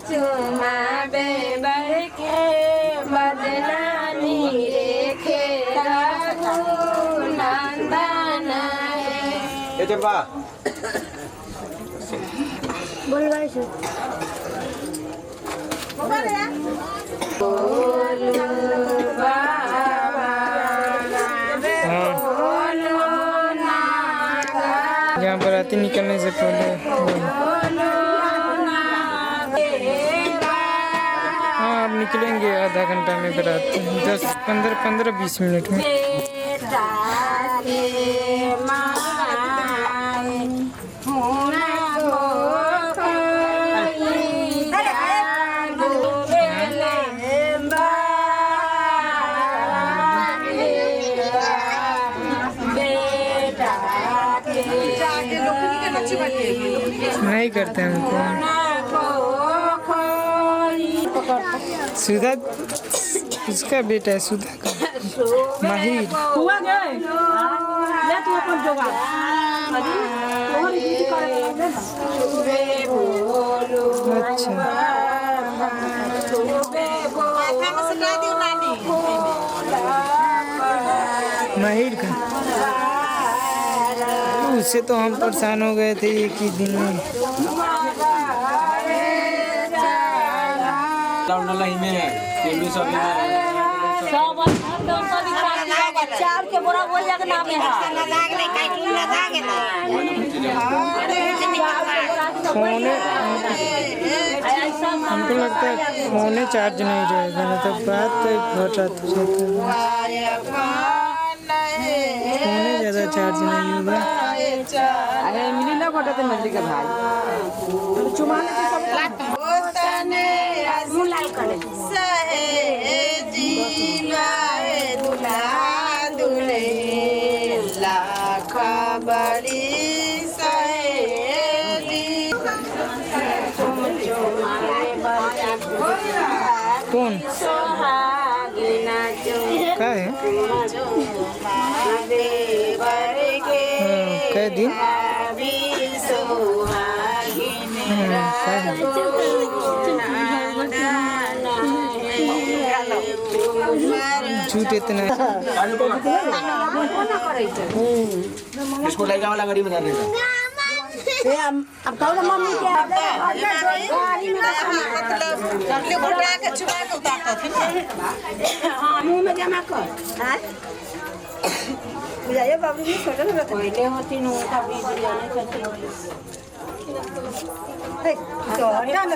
चुमाबे बरखे बदनामी रेखे रघुनंदन हे। ए चंपा। हाँ, यहाँ बराती निकलने से पहले। हाँ, अब निकलेंगे आधा घंटा में बराती, 10 15 15 20 मिनट में। बेटा के माई हुनको कोई जादू बेले बेटा के नहीं करते हमको। सुधा उसका बेटा है, सुधा का माहिर। हुआ गए ले तू अपन जोगा तोहर ड्यूटी करे वाला ले ना। अच्छा, माहिर का उससे तो हम परेशान हो गए थे एक ही दिन में। चार के बोरा बोल जाके नाम है। फोन हमको लगता है फोन चार्ज नहीं रहेगा ना, तो बात तो बहुत रात हो जाता है। फोन ज़्यादा चार्ज नहीं होगा। अरे मिली ना घोटा तो मछली का भाई चुमा ले सब मुंह लाल करे। कौन क्या है? हाँ, कै दिन? हाँ, क्या है? झूठ इतना। इसको लड़का वाला गाड़ी में डालने का। अब कहो ना मम्मी के गाड़ी में हाँ मुंह में जमा कर। बुझाइए बाबू जी छोटे ना। पहले होती नु का बीज जाने तो हटा ना।